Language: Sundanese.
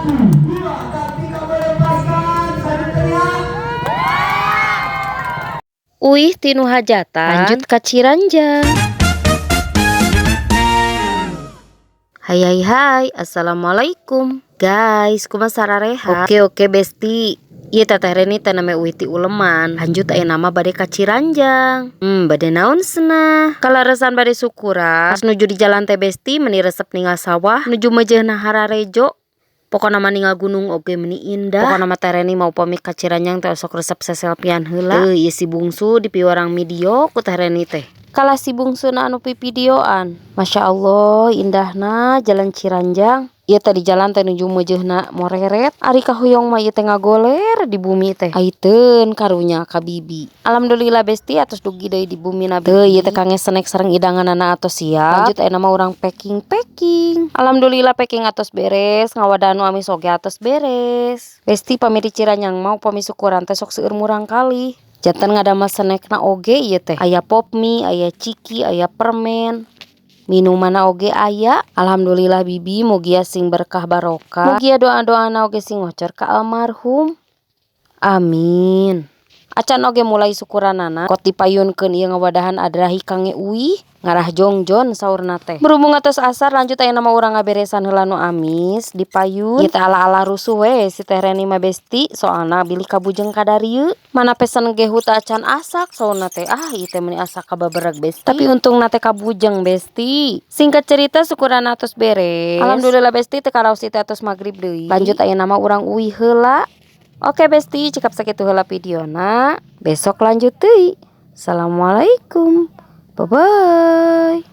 Satu, dua, dan tiga, melepaskan. Sambil teriak. Uih ti nu hajatan, lanjut ka Ciranjang. Hai hai hai, assalamualaikum guys, kumaha sararehat? Oke oke besti. Ieu Teteh Reni teh name uih ti uleman. Lanjut ayeuna mah bade ka Ciranjang. Bade naon cenah? Kaleresan bade syukuran. Pas nuju di jalan teh, besti, meuni resep ningal sawah, nuju meujeuhna hararejo. Pokona mah ningal gunung oge meuni indah. Pokona mah Teh Reni mah upami ka Ciranjang teh sok resep seselfian heula. Teuh, ieu si bungsu dipiwarang video ku Teh Reni teh. Kalah si bungsuna anu pivideoan. Masya Allah, indahna jalan Ciranjang. Ieu teh di jalan teh nuju meujeuhna moreret. Ari kahoyong mah ieu teh ngagoler di bumi teh. Aiteun karunya ka bibi. Alhamdulillah, besti, atos dugi deui di bumi na. Teuh, ieu teh kangge snack sareng hidanganana atos siap. Lanjut ayeuna mah urang packing-packing. Alhamdulillah, packing atos beres, ngawadahan nu amis oge atos beres. Besti, pami di Ciranjang mah upami syukuran teh sok seueur murangkalih. Janten ngadamel snackna oge ieu teh. Aya pop mie, aya ciki, aya permen. Minumanna oge aya. Alhamdulillah, bibi, mugia sing berkah barokah. Mugia doa-doana oge sing ngocor ka almarhum. Amin. Acan oge mulai syukuranana, kot dipayunkeun ieu ngawadahan adrahi kangge uih, ngarah jongjon saurna teh. Berhubung atos asar, lanjut ayeuna mah urang ngaberesan heula nu amis di payun. Ieu teh ala-ala rusuh we si Teh Reni mah, besti, soalna bilih kabujeng kadarieu. Mana pesen gehu teh acan asak saurna teh. Ah, ieu teh meuni asa kababereg, besti. Tapi untungna teh kabujeng, besti. Singkat cerita, syukuran atos beres. Alhamdulillah, besti, teu karaos teh atos magrib deui. Lanjut ayeuna mah urang uih heula. Oke besti, cekap sakitu heula videona. Besok lanjut deui. Assalamualaikum. Bye bye.